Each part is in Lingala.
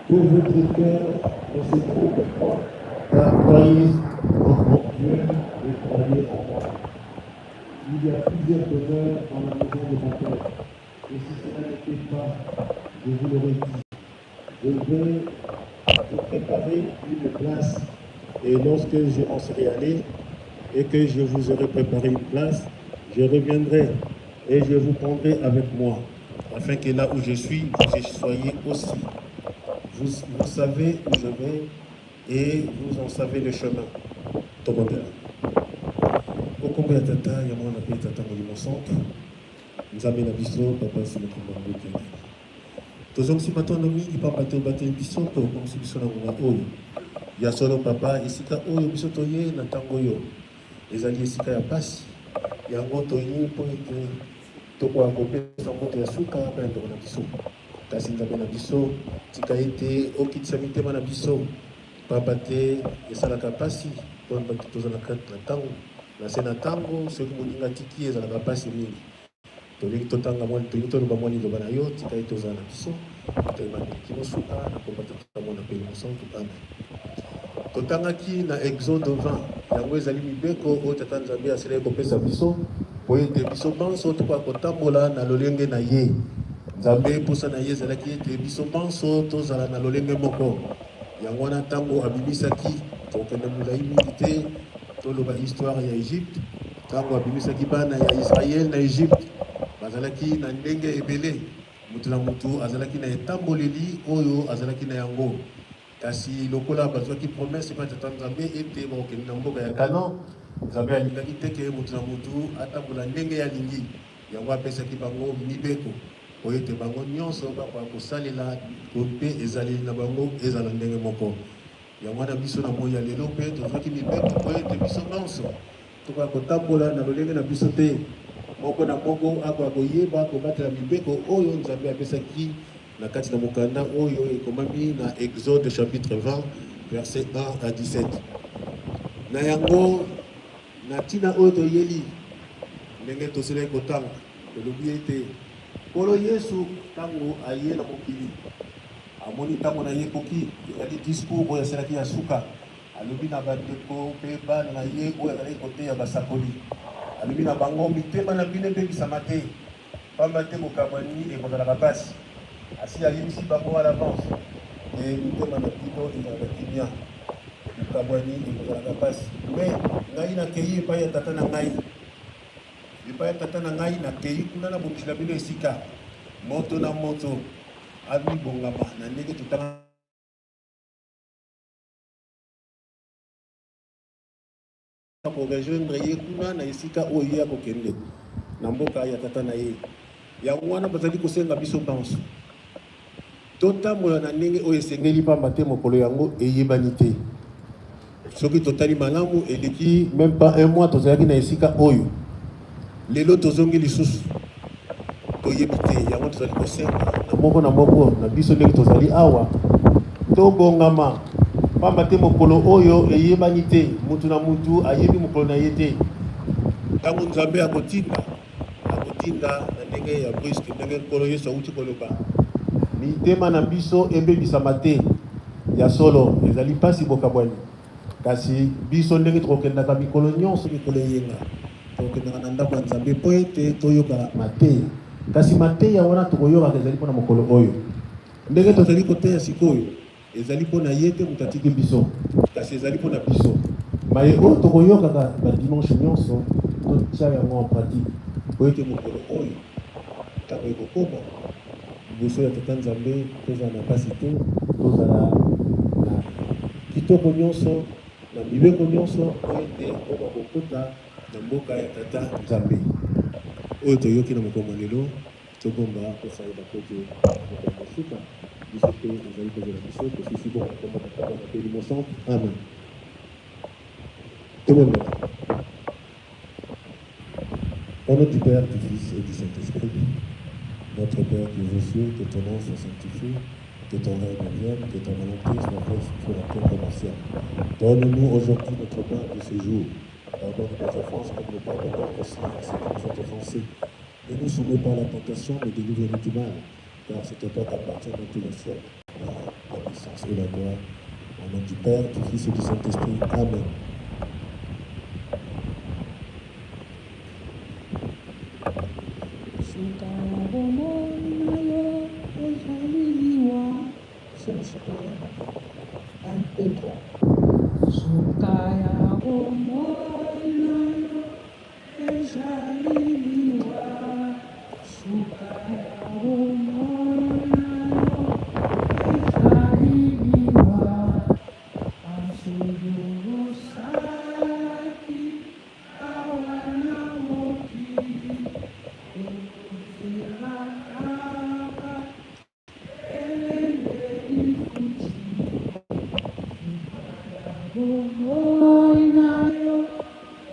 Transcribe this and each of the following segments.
Que votre cœur ne se trouble point, car croyez en Dieu et croyez en moi. Il y a plusieurs demeures dans la maison de mon Père. Et si cela n'était pas, je vous l'aurais dit. Je vais vous préparer une place. Et lorsque je m'en serai allé et que je vous aurai préparé une place, je reviendrai et je vous prendrai avec moi, afin que là où je suis, vous y soyez aussi. Vous, vous savez où je vais et vous en savez le chemin. Tobondela. Okombo ya Tata, ya Mwana mpe Tata Molimo Santu, Nzambe na biso, Papa Simon Kimbangu Kiangani. Tozongisi matondo mingi pamba te obateli biso mpe okomisi biso na ngonga oyo. Ya solo Papa, esika oyo biso toye na ntango oyo ezali esika ya pasi. Yango toye mpo ete tokoka kopesa mbote ya suka mpe na ndeko na biso. Kasi Nzambe na biso, tika ete okitisa mitema na biso, pamba te esalaka pasi mpo tozalaka na ntango na se na ntango, soki moninga atiki ezalaka pasi mingi. Tolingi totanga mwa, tolingi toloba mwa liloba na yo, tika ete ozala na biso to ebandeli kino suka, na kombo ya Tata, Mwana mpe Elimo Santu. Amen. Totangaki na Exode 20, yango ezali mibeko oyo Tata Nzambe asilaki kopesa biso mpo ete biso banso tokoka kotambola na lolenge na ye. Nzambe, mposa na ye ezalaki ete biso banso tozala na lolenge moko. Yango wana ntango abimisaki, tokokende molai mingi te, toloba histoire ya Egypte, ntango abimisaki bana ya Israël na Egypte, bazalaki na ndenge ebele, moto na moto azalaki na etamboleli oyo azalaki na yango. Kasi lokola bazwaki promesse epai ya Tata Nzambe ete bakokende na mboka ya Canaan, Nzambe alingaki te ke moto na moto atambola ndenge ye alingi. Yango apesaki bango mibeko mpo ete bango nyonso bakoka kosalela mpe ezaleli na bango ezala ndenge moko. Yango wana biso na moi ya lelo mpe tozwaki mibeko mpo ete biso banso tokoka kotambola na lolenge na biso te. Moko na moko akoka koyeba kobatela mibeko oyo Nzambe apesaki na kati na mokanda oyo ekomami na Exode chapitre 20 verset 1 à 17. Na yango, na ntina oyo toyeli, ndenge tosilaki kotanga, tolobi ete Nkolo Yesu ntango aye na mokili, amoni ntango na ye ekoki, ezali discours oyo asalaki ya suka. Alobi na bandeko mpe bana na ye oyo azalaki koteya basakoli, alobi na bango, mitema na bino ebebisama te, pamba te bokabwani ekozalaka pasi. Asi ayebisi bango à l'avance ke mitema na bino ezala na kimia, bokabwani ekozalaka pasi. Mais ngai nakeyi epai ya Tata na ngai, epai ya Tata na ngai nakeyi kuna nabongisela bino esika. Moto na moto amibongama na ndenge totanga ko rejoindre ye kuna na esika oyo ye akokende na mboka ya tata na ye. Yango wana bazali kosenga biso banso totambola na ndenge oyo esengeli, pamba te mokolo yango eyebani te. Soki totali malamu, eleki meme pas un mois tozalaki na esika oyo, lelo tozongi lisusu, toyebi te. Yango tozali kosenga na moko na moko na biso ndenge tozali awa, tobongama, pamba te mokolo oyo eyebani te. Mutu na mutu ayebi mokolo na ye te. Ntango Nzambe akotinda, akotinda na ndenge ya brusque, ndenge Nkolo Yesu awuti koloba, mitema na biso ebebisama te. Ya solo, ezali mpasi bokabwani. Kasi biso ndenge tokokendaka mikolo nyonso, mikolo eyenga, tokokendaka na ndako ya Nzambe mpo ete toyoka mateya. Kasi mateya wana tokoyokaka ezali mpo na mokolo oyo. Ndenge tozali koteya sikoyo, ezali mpo na ye te moto atiki biso, kasi ezali mpo na biso. Maye oyo tokoyokaka ba dimanche nyonso, totia yango en pratique mpo ete mokolo oyo ntango ekokoma liboso ya Tata Nzambe, tozala na mpasi te, tozala na kitoko nyonso, na mibeko nyonso, mpo ete okoka kokota na mboka ya Tata Nzambe. Oyo toyoki na mokolo mwa lelo, tobomba kosalela mpo ete mokolo mwa suka biso mpe ezali kozela biso. Tosisi bongo na nkombo ya Tata, Mwana mpe Elimo Santu. Amen. Tobondela. Au nom du Père, du Fils et du Saint-Esprit, notre Père qui es aux cieux, que ton nom soit sanctifié, que ton règne vienne, que ta volonté soit faite sur la terre comme au ciel. Donne-nous aujourd'hui notre pain de ce jour. Pardonne nos offenses comme nous pardonnons aussi à ceux qui nous ont offensés. Ne nous soumets pas à la tentation, mais délivre-nous du mal, car c'est à toi qu'appartient dans tous les siècles la puissance. puissance et la gloire. Au nom du Père, du Fils et du Saint-Esprit. Amen. Suka ya bomoi na yo ezali liwa. 1, 2, 3. Suka ya bomoi na yo ezali liwa. Suka ya bomoi na yo ezali liwa. Masumu osalaki awa na mokili ekozela kaka elenge lifuti. Bomoi na yo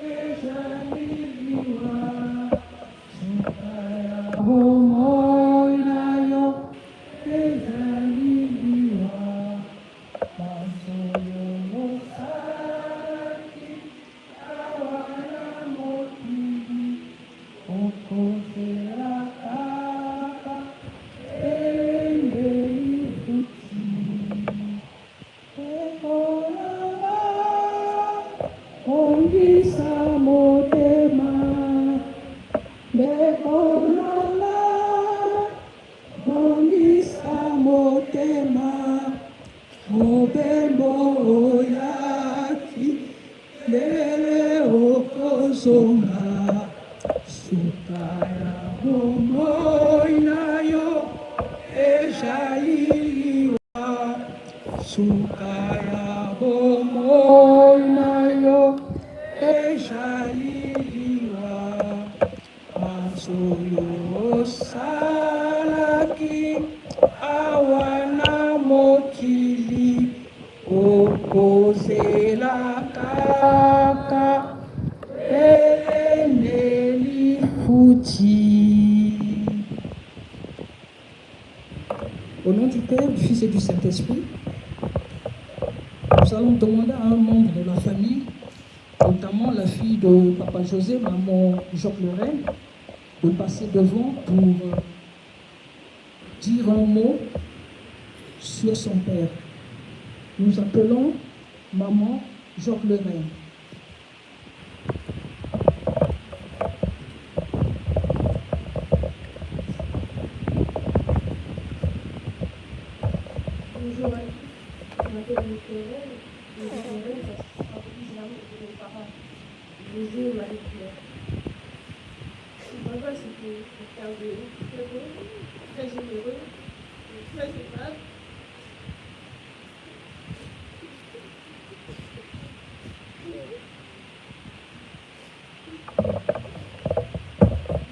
ezali liwa. Suka ya bomoi na yo ezali liwa. Masumu osalaki awa na mokili okozela kaka elenge lifuti. Ekolanga bongisa motema, ndekolanga bongisa motema, mobembo oyaki ndele okozonga. Suka ya bomoi na yo ezali liwa. Suka ya bomoi na yo ezali liwa. Masumu osalaki awa na mokili okozela kaka elenge lifuti. Au nom du Père, du Fils et du Saint-Esprit, nous allons demander à un membre de la famille, notamment la fille de Papa José, maman Jacques Lorraine, de passer devant pour dire un mot sur son père. Nous appelons maman Jacques Lorraine. Bonjour à tous, je m'appelle Michael. Et Michael, ça symbolise l'amour de mes parents, José et Marie-Claire. Mon papa, c'était quelqu'un de très bon, très généreux, et très aimable.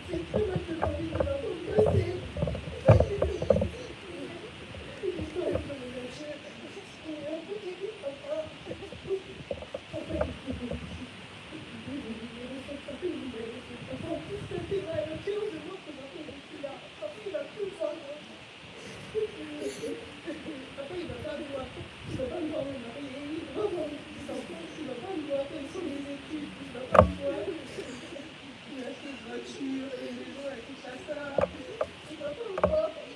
C'est très mal de parler de ma pauvreté. J'ai fait ici. L'histoire est dans le C'est un peu terrible, papa. Papa, il était petit. En plus, ça fait mal au cœur de voir que papa il est plus là. Papa, il va plus me voir. Papa, il va pas me voir. Il va pas me voir me marier. Il va pas voir mes petits-enfants. Il va pas me voir quelles sont mes études. Il va pas me voir. Il a acheté une voiture, une maison à Kinshasa. Il va pas me voir. Et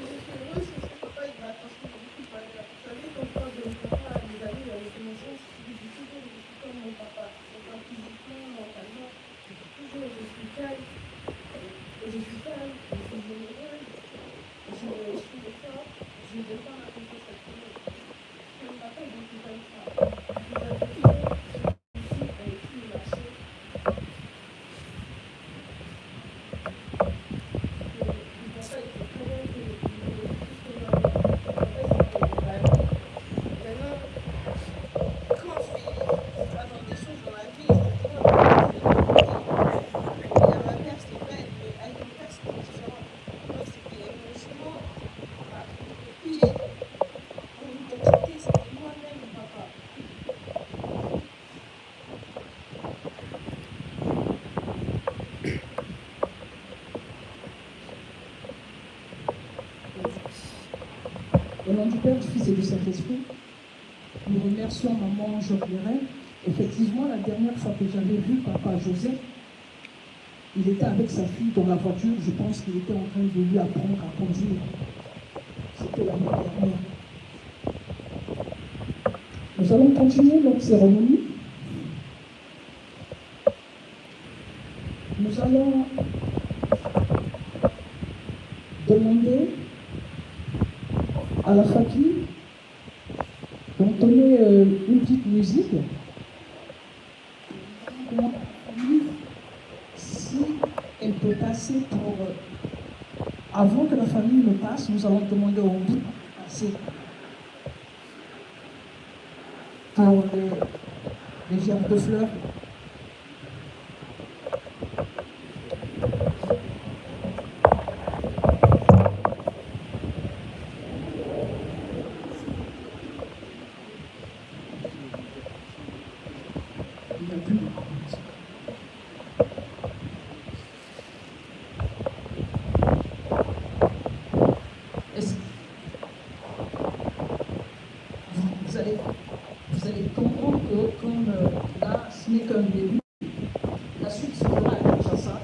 je suis heureuse parce que papa, il m'a transmis beaucoup de valeurs. Vous savez, quand je parle de mon papa à mes amis, à mes connaissances, je dis toujours que je suis comme mon papa. Autant physiquement, mentalement, toujours je suis calme. Et je suis calme, je suis généreuse, je suis fort, je ne donne pas ma confiance à tout le monde. Et mon papa, il était comme ça. Il a toujours celui avec qui il marchait. Et mon papa, il sait très bien qu'il voulait tout ce que ma mère. Mon papa, c'était ma vie. Maintenant, quand je vais avoir des choses dans la vie, je dis, je vais demander. Il y a ma mère, c'est vrai, mais avec mon père, c'était différent. Moi, c'était émotionnellement, ma pile, mon identité, c'était moi-même, mon papa. Au nom du Père, du Fils et du Saint-Esprit, nous remercions maman Jacques Lorraine. Effectivement, la dernière fois que j'avais vu papa José, Il était avec sa fille dans la voiture, je pense qu'il était en train de lui apprendre à conduire. C'était l'année dernière. Nous allons continuer notre cérémonie. Nous allons demander à la faculté d'entonner une petite musique. Si elle peut passer pour... Avant que la famille ne passe, nous allons demander au bout de passer pour les gerbes de fleurs. Il n'y a plus de Est-ce vous allez, vous allez comprendre que comme là, ce n'est qu'un début, la suite se fera à Kinshasa.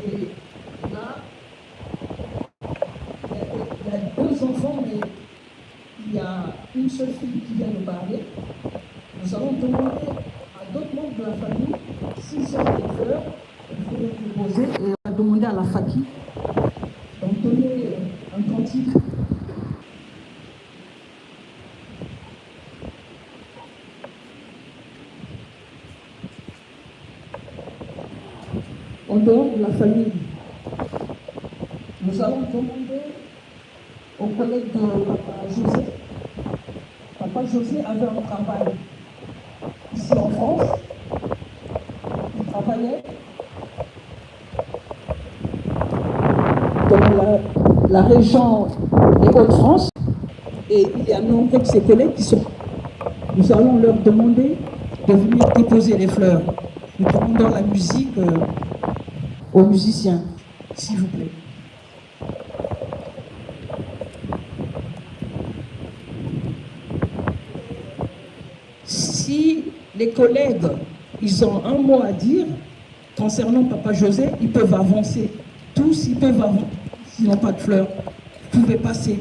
Et là, il y a deux enfants, mais il y a une seule fille qui vient nous parler. Nous allons demander à d'autres membres de la famille s'ils ont des fleurs, il faut les déposer et on va demander à la faculté d'entonner un cantique. En dehors de la famille, nous allons demander aux collègues de Papa José. Papa José avait un travail ici en France. Il travaillait dans la région des Hauts-de-France et il y a nombre de ses collègues qui sont. Nous allons leur demander de venir déposer les fleurs. Nous demandons la musique aux musiciens, s'il vous plaît. Si les collègues, ils ont un mot à dire concernant Papa José, ils peuvent avancer. Tous, ils peuvent avancer. S'ils n'ont pas de fleurs, vous pouvez passer.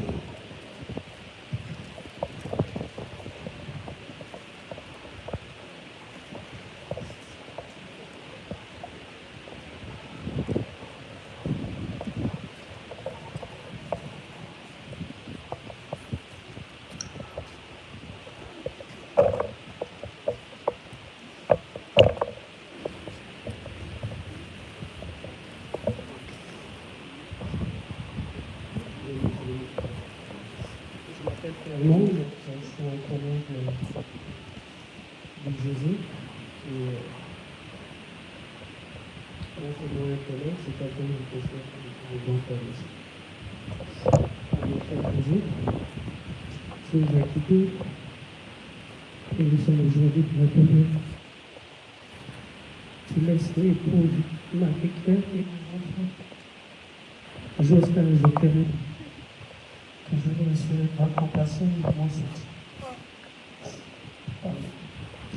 Je m'appelle Fernand, je suis un collègue de José. Et non seulement un collègue, c'est quelqu'un que je considère comme un grand frère aussi. Mon frère José, qui nous a quittés et nous sommes aujourd'hui pour accueillir. Tu laisses l'épouse Marie-Claire et mes enfants. Jocelyn et Jocelyn. Que je vous assurer ma compassion et mon soutien.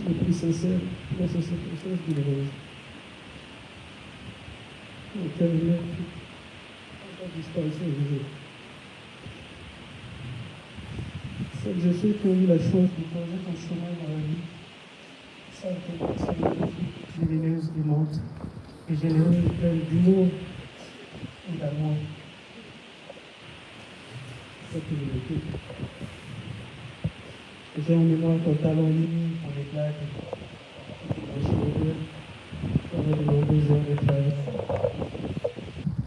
Le plus sincère dans ces circonstances douloureuses. Mon cœur humain la disparition de José. Celles et ceux qui ont eu la chance de croiser ton chemin dans la vie savent que personnalité lumineuse, aimante et généreuse, pleine d'humour et d'amour. Cette humilité. J'ai en mémoire ton talent inouï pour les blagues qui déclenchaient le rire pendant de nombreuses heures de travail.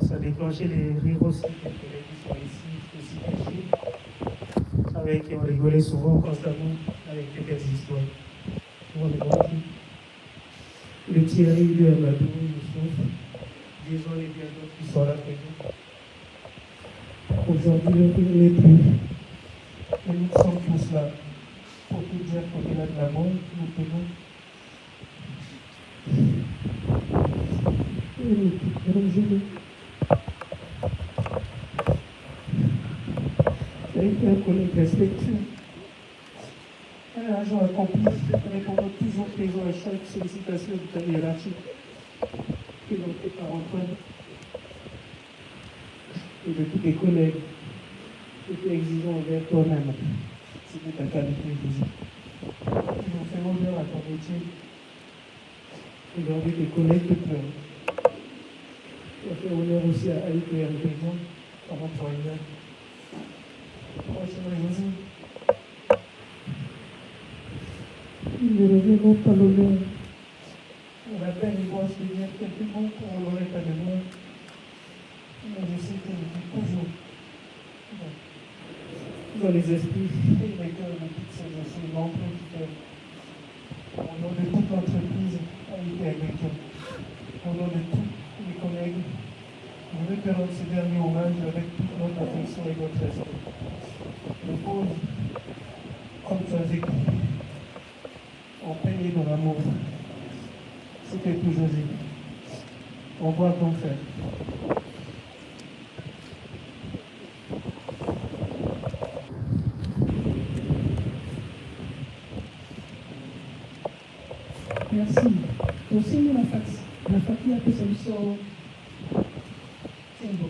Ça déclenchait les rires aussi des collègues qui sont ici, aussi cachés, avec qui on rigolait souvent, constamment, avec des belles histoires. Le Thierry, le Amadou, Youssouf, Jason et bien d'autres qui sont là présents. Aujourd'hui, il n'est plus. Et nous sommes tous là pour te dire qu'au-delà de la mort, nous tenons. Et nous ne quitterons jamais. Tu as été un collègue respectueux, un agent accompli, répondant toujours présent à chaque sollicitation de ta hiérarchie. présenté par Antoine et de tous tes collègues. Tu étais exigeant envers toi-même. C'était ta qualité, José. Tu nous fais honneur à ton métier. Aujourd'hui, tes collègues te pleurent. Tu as fait honneur aussi à AIPR Bégon, ton employeur. Franchement, José, il ne reviendra pas l'honneur. On a peine moi je dire quelques mots pour honorer ta mémoire. Mais je sais qu'elle vit toujours dans les esprits et les cœurs de toutes ces et ceux nombreux qui t'aiment. Au nom de toute l'entreprise AIPR Béton, au nom de tous les collègues, nous veux te rendre ce dernier hommage avec toute notre affection et notre respect. Repose, comme tu as écrit, en paix et dans l'amour. C'était tout, José. Au revoir, grand frère. Merci. Tosengi na fax na Faki apesa biso nsembo.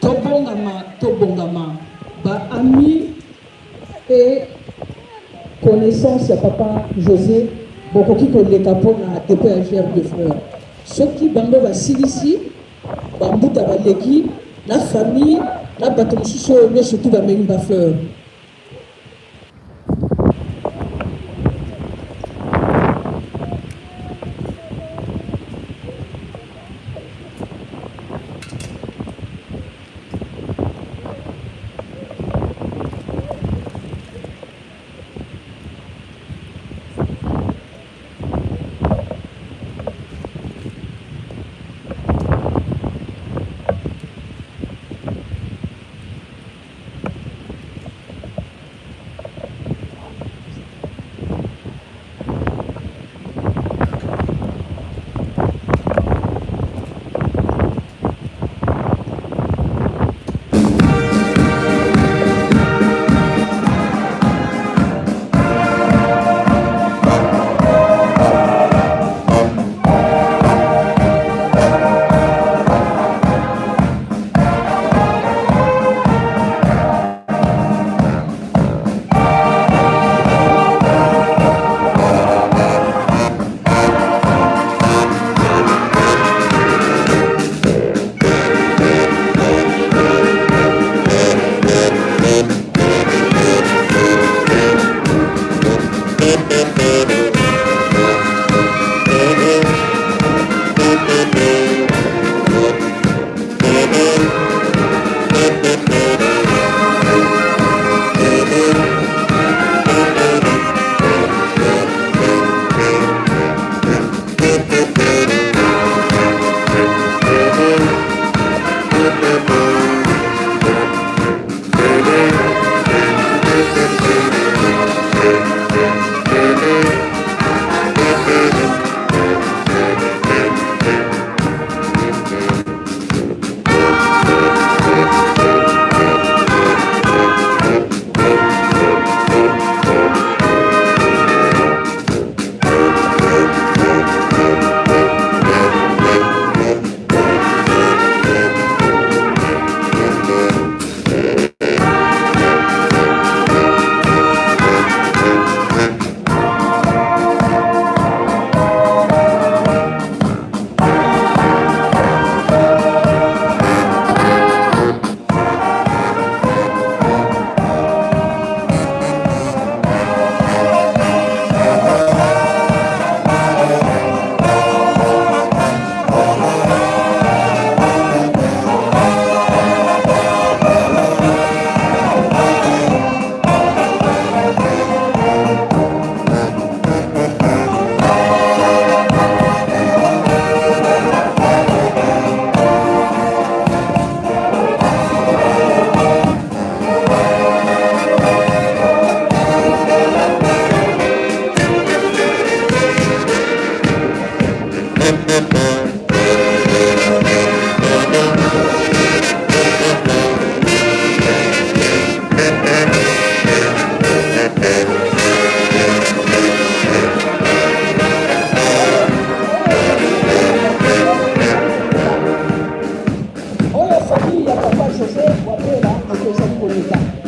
Tobongama, tobongama ba amis et connaissance ya papa Jose, bokoki koleka mpo na depot ya gerbe de fleurs. Soki bango basilisi, bambuta baleki na famille na bato mosusu oyo nyonso tu bamemi ba fleurs. Ingeta.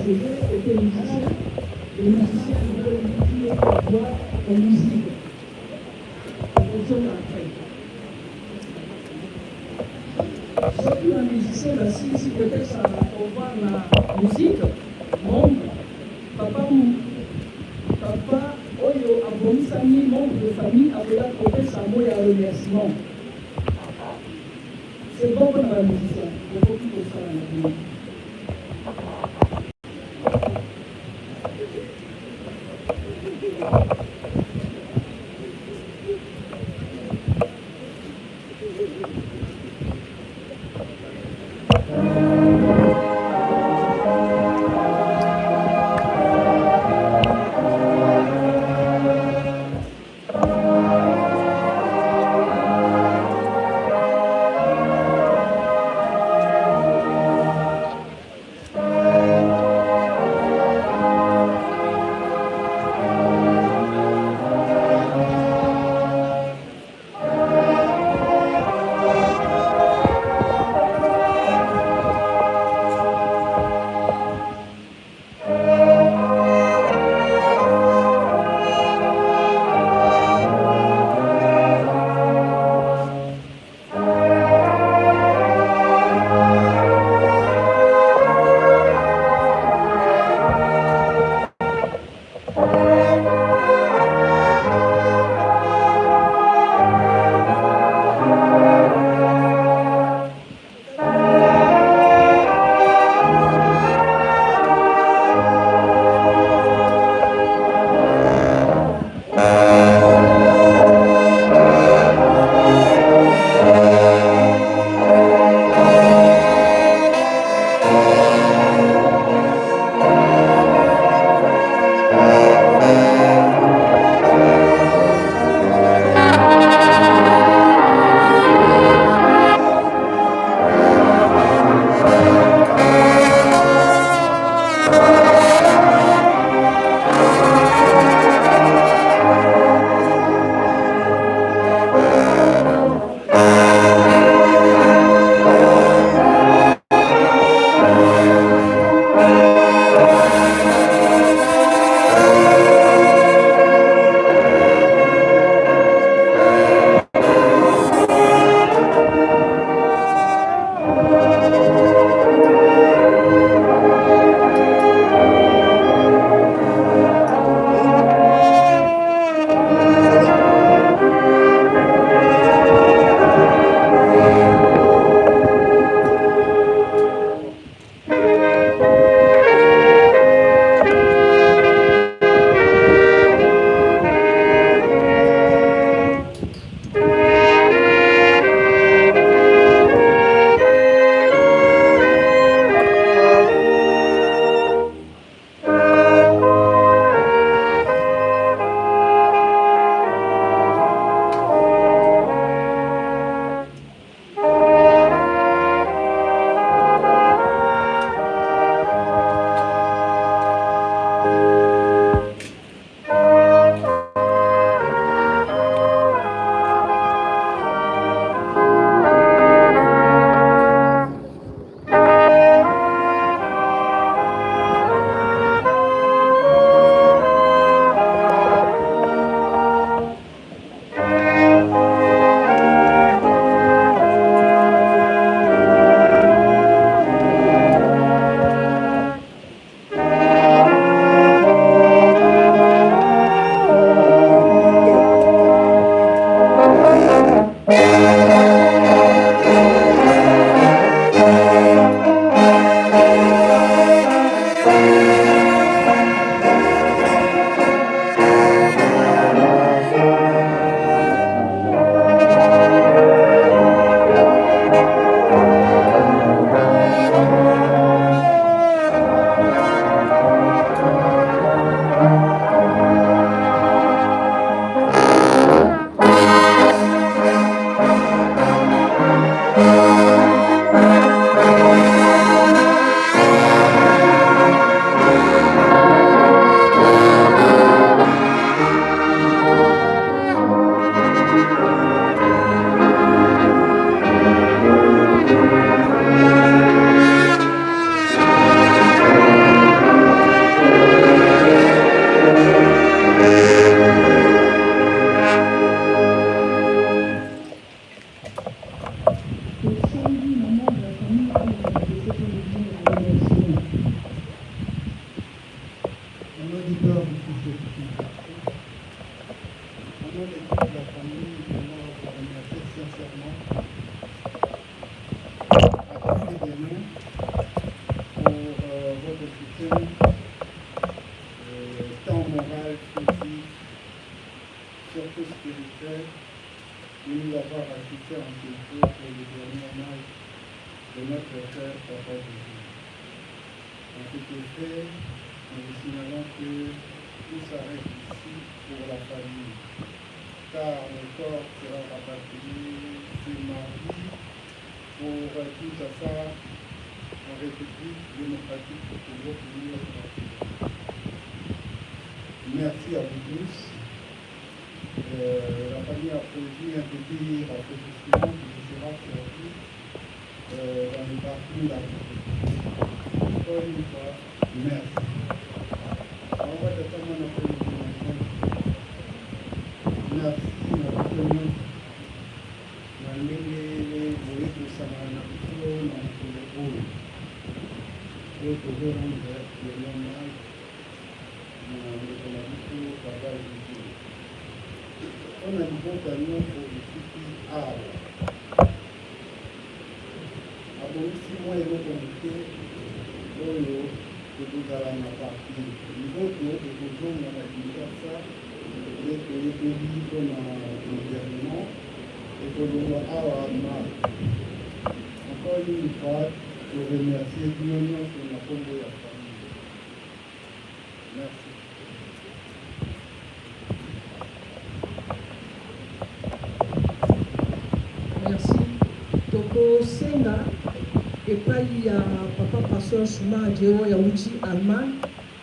José était musicien. Les musiciens veulent dire au revoir en musique. Tozonga après. Soki ba musiciens basilisi kopesa au revoir na musique, membre, papa, papa oyo abongisami, membre de famille akoya kopesa mot ya remerciement. C'est bon mpona ba musiciens, bokoki kosala na bino. auditeurs du Fils Au nom de toute la famille, nous voulons vous remercier sincèrement à partir de nous pour votre soutien, tant moral, physique, surtout spirituel, de nous avoir assistés en ce jour pour le dernier hommage de notre frère Papa Jésus. En cet effet, nous vous signalons que tout s'arrête ici pour la famille, car le corps sera rapatrié ce mardi pour Kinshasa, en République démocratique du Congo, pour nous Merci à vous tous. La famille a prévu un petit rafraîchissement qui vous sera servi dans le parking d'arrivée. Encore une fois, merci. Au revoir, tata mwana mpe Merci na biso nyonso na ndenge boye kosangana na biso na mokolo oyo oyo tozorendre dernier hommage na ndeko na biso Papa Jésus. Mpona libota nyonso esuki awa, abongisi mwa eloko moke oyo ekozala na parking. Nzoto ekozonga na Kinshasa nde toyebeli mpona enterrement ekolongwa awa mardi. Encore une fois, toremercie bino nyonso na nkombo ya famille. Merci. Merci. Tokosenga epai ya papa pasteur Schumacher oyo awuti Allemagne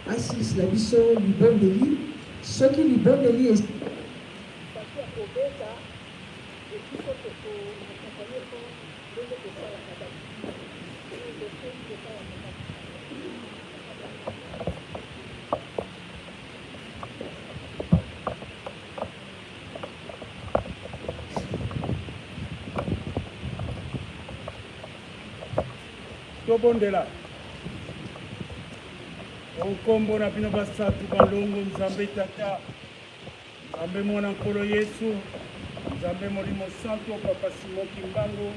asilisela biso libondeli. Soki libondeli es Batu ya kobeta et biso toko accompagner po ndenge tosalaka d'habitude. Tosengi epai ya papa. Tobondela. O nkombo na bino basatu balongo, Nzambe Tata, Nzambe Mwana Nkolo Yesu, Nzambe Molimo Santo, Papa Simon Kimbangu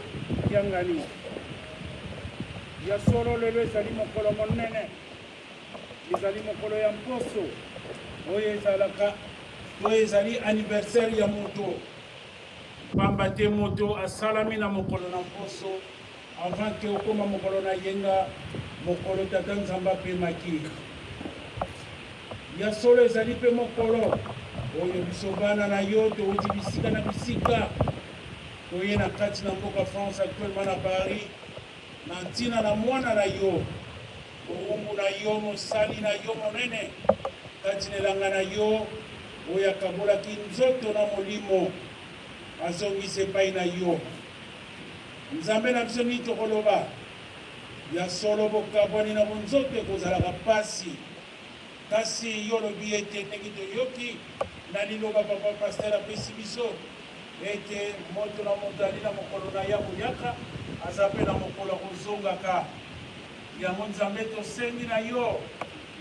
Kiangani. Ya solo lelo ezali mokolo monene, ezali mokolo ya mposo oyo ezalaka oyo ezali anniversaire ya moto, pamba te moto asalami na mokolo na mposo avant ke okoma mokolo na yenga, mokolo Tata Nzambe apemaki. Ya solo ezali mpe mokolo oyo biso bana na yo towuti bisika na bisika toye na kati na mboka France, actuellement na Paris, na ntina na mwana na yo, mowumbu na yo, mosali na yo monene kati na elanga na yo, oyo akabolaki nzoto na molimo azongisi epai na yo. Nzambe na biso, nini tokoloba? Ya solo, bokabwani na bonzoto ekozalaka mpasi. Kasi yo olobi ete, ndenge toyoki na liloba papa pasteur apesi biso, ete moto na moto ali na mokolo na ye akoyaka, aza mpe na mokolo akozongaka. Yango Nzambe, tosengi na yo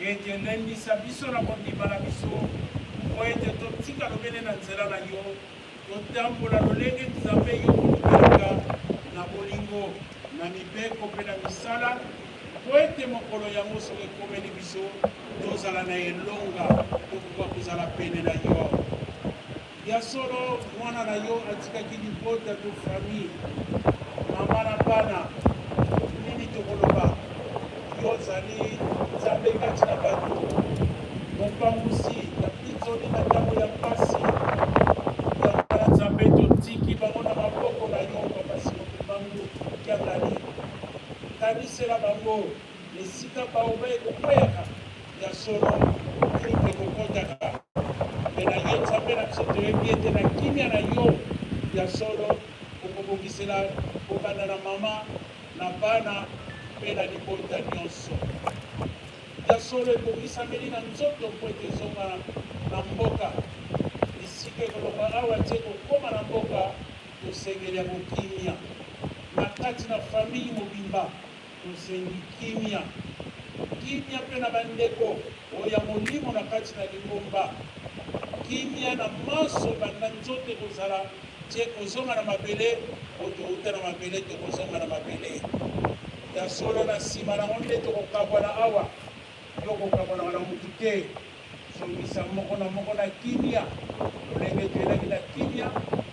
ete lendisa biso na kondima na biso, mpo ete totika lobele na nzela na yo, Totambola lolenge Nzambe yo olobelaka, na bolingo, na mibeko mpe na misala, mpo ete mokolo yango soki ekomeli biso, tozala na elonga, tokoka kozala pene na yo. Ya solo, mwana na yo atikaki libota to famille, mama na bana. Nini tokoloba? Yo ozali Nzambe kati na bato, mopangusi ya mpinzoli na ntango ya mpasi. Yango wana Nzambe, totiki bango na maboko na yo, Papa Simon Kimbangu Kiangani. Kanisela bango esika baoba ekokweyaka, ya solo trouble ekokotaka. Mpe na yo Nzambe na biso toyebi ete na kimia na yo ya solo okobongisela kobanda na mama na bana mpe na libota nyonso. Ya solo, ebongisameli na nzoto mpo ete ezonga na mboka. Esika ekolongwa awa tii ekokoma na mboka, tosengeli yango kimia. Na kati na famille mobimba, tosengi kimia. Kimia mpe na bandeko oyo ya molimo na kati na lingomba. Kimia na manso banda nzoto ekozala tie kozonga na mabele, po towuta na mabele tokozonga na mabele. Ya solo na sima nango nde tokokabwana awa. Yo kokabwanaka na mutu te. Zongisa moko na moko na kimia lolenge toyelaki na kimia.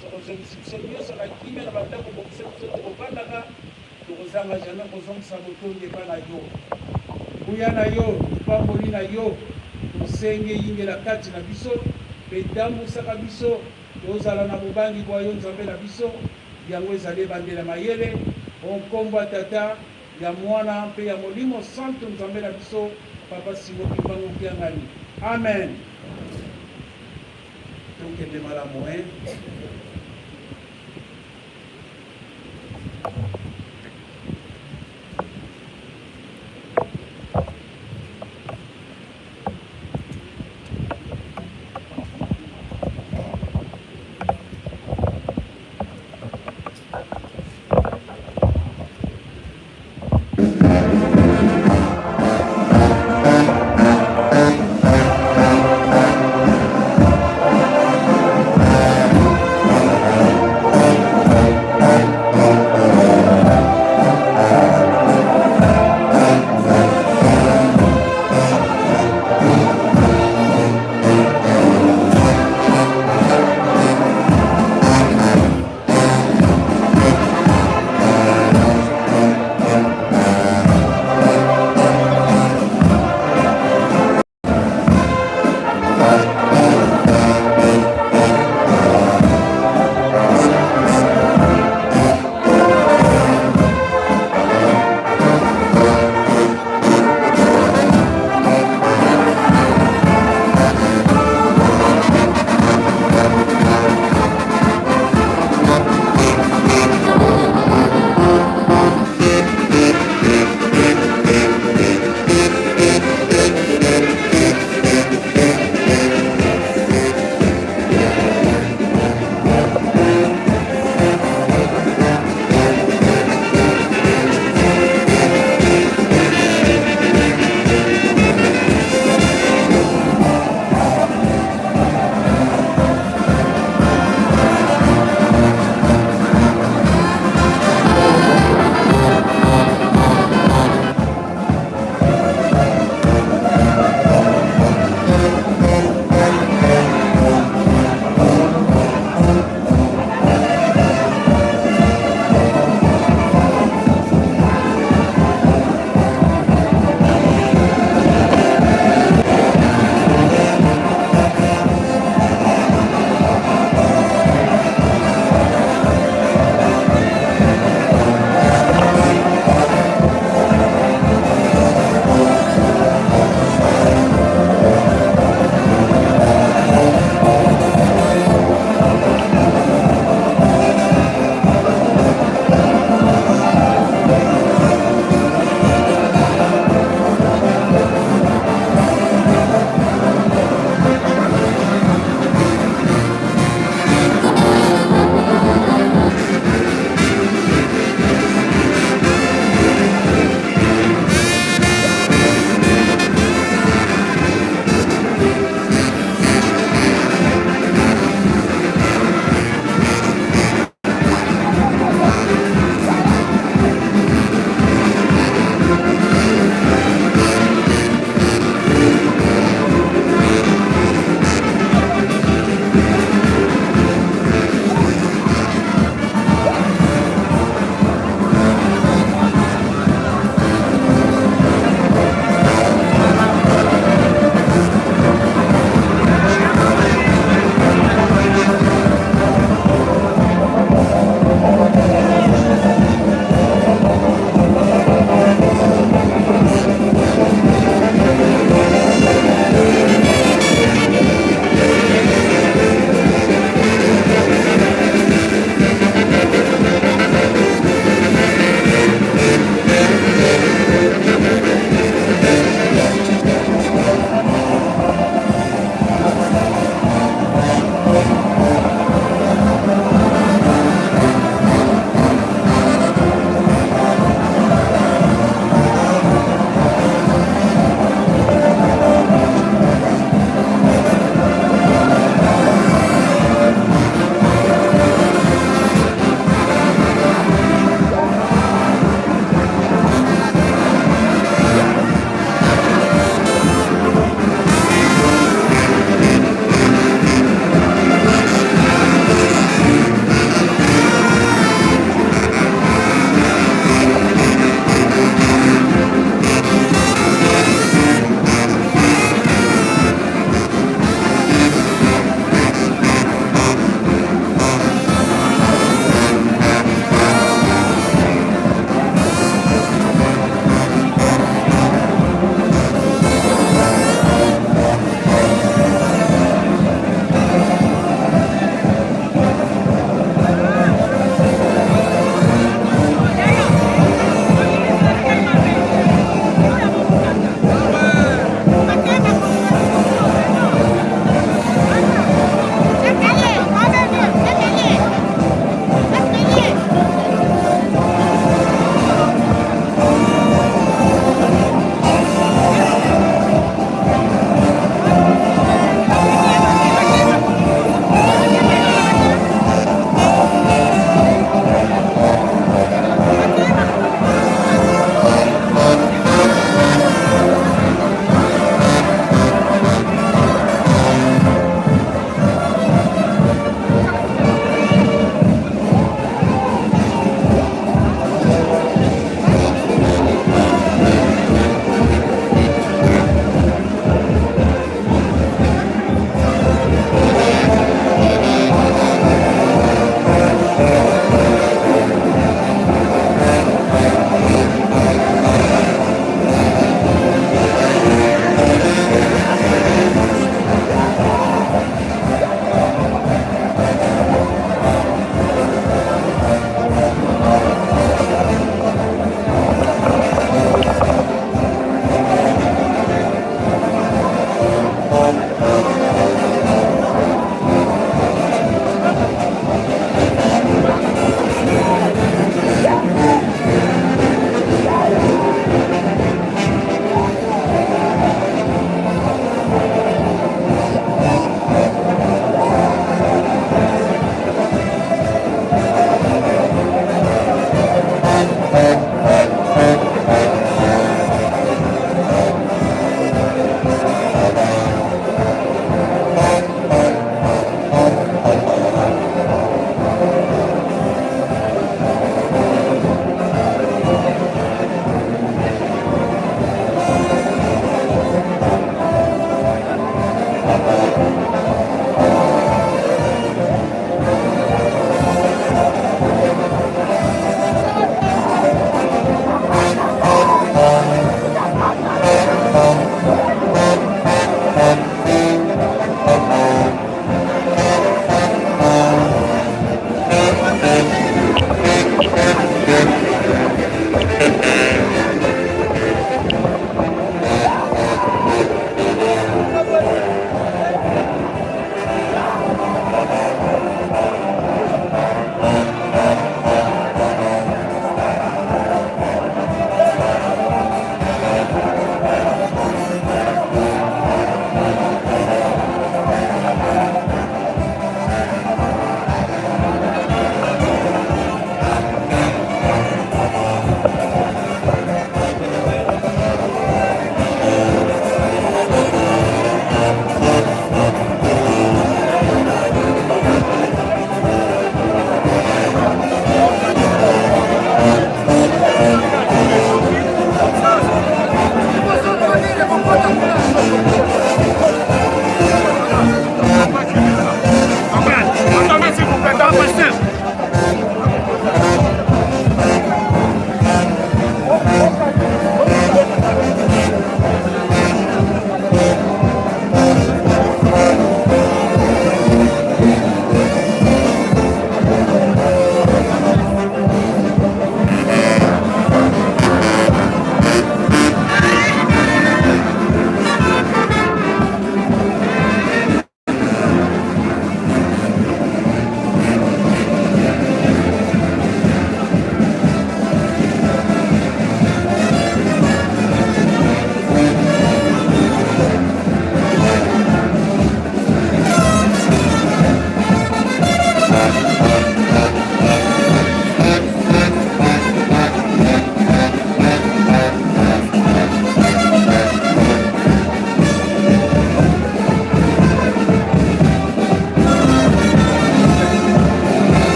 Soki ozongisi biso nionso na kimia na ba ndako obongisa biso tokofandaka, tokozanga jamais kozongisa botondi epai na yo. Nguya na yo, lipamboli na yo, tosengi eyingela kati na biso mpe etambwisaka biso tozala na bobangi bwa yo Nzambe na biso. Yango ezali ebandeli ya mayele. O nkombo ya Tata, ya Mwana mpe ya Molimo Santu Nzambe na biso Papa Simon Kimbangu Kiangani. Amen. Tokende malamu hein.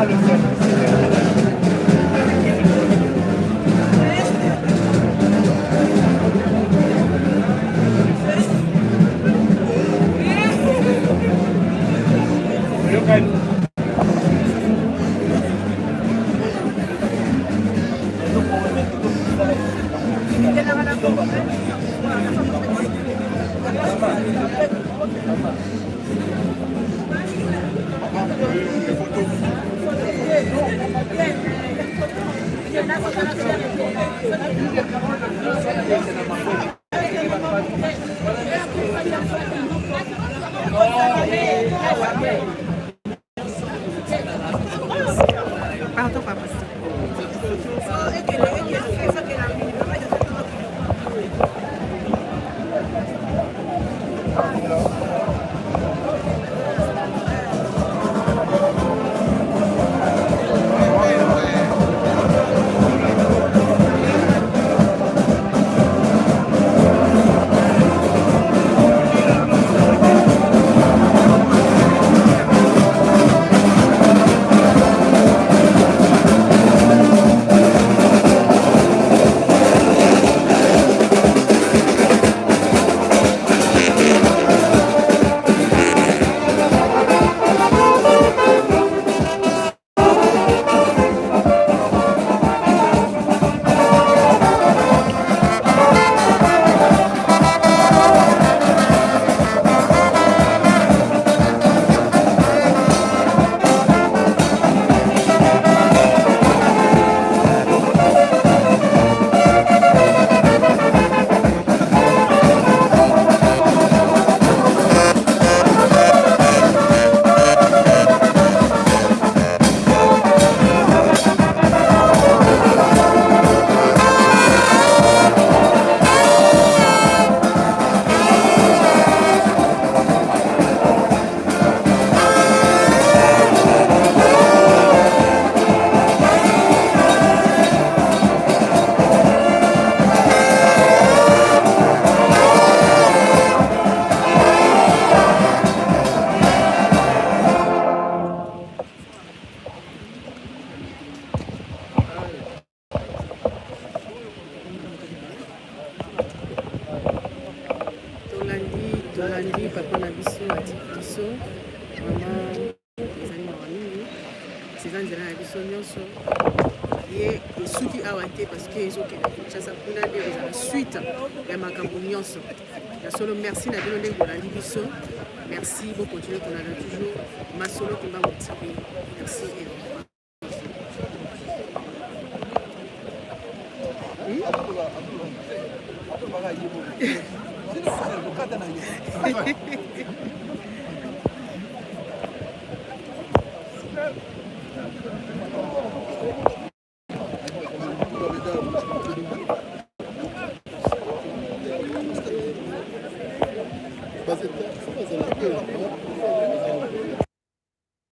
Pardon, papa. Tolandi, tolandi papa na biso atiki biso vraiment ezali mawa mingi eza nzela na biso nyonso ye esuki awa te parce que ezokende Kinshasa kuna nde ezala suite ya makambo nyonso ya solo. Merci na bino ndenge bolandi biso, merci, bocontinue kolanda toujours Masolo Kimbangu TV. Merci et au revoir.